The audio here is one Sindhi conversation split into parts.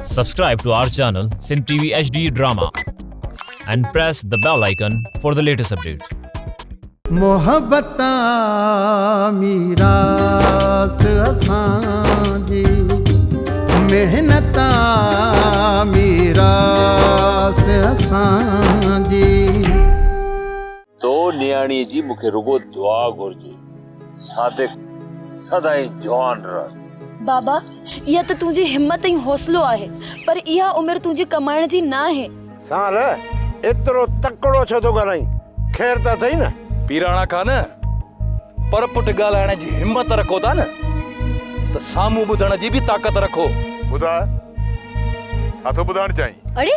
Subscribe to our channel Sindh TV HD Drama and press the bell icon for the latest updates. محبت آ ميراث اسان جي محنت آ ميراث اسان جي. تو نياڻيء جي مون کي رڳو دعا گهرجي. صادق سدائين جوان رهه. بابا اها ته تنهنجي همت ۽ حوصلو آهي پر اها عمر تنهنجي ڪمائڻ جي ناهي. سانل، ايترو تڪڙو ڇو ٿو ڳالهائين؟ خير ته اٿئي نه؟ پيراڻا کان نه پر پٽ ڳالهائڻ جي همت رکو ٿا نه ته سامهون ٻڌڻ جي به طاقت رکو. ٻڌاء، ڇا ٿو ٻڌائڻ چاهين؟ اڙي،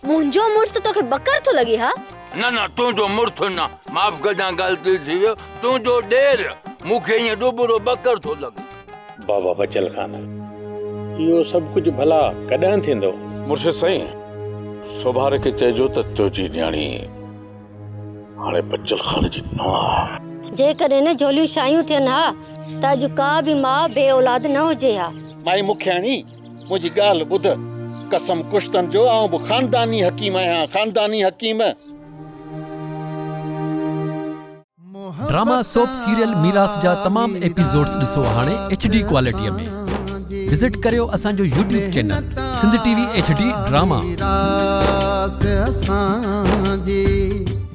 منهنجو مڙس توکي ٻڪر ٿو لڳي ها؟ نه نه تنهنجو مڙس نه، معاف ڪجان غلطي ٿي ويو، تنهنجو ڏير مون کي ائين ڏٻرو ٻڪر ٿو لڳي. بابا بچل خان، اهو سڀ ڪجهه ڀلا ڪڏهن ٿيندو؟ مرشد سائين، سوڀاري کي چئجو ته تنهنجي نياڻي هاڻي بچل خان جي نه آهي. جيڪڏهن نه جهوليون شاهيون ٿين ها ته اڄ ڪا به ماء بي اولاد نه هجي ها. مائي مکياڻي، منهنجي ڳالهه ٻڌ. قسم ڪشتن جو آئون به خانداني حڪيم آهيان، خانداني حڪيم. ڊراما سوپ سيريل ميراث جا تمام ايپيسوڊز ڏسو هاڻي ايڇ ڊي ڪوالٽي ۾ وزٽ ڪريو اسان جو YouTube channel Sindh T V H D drama. ميراث اسان جي.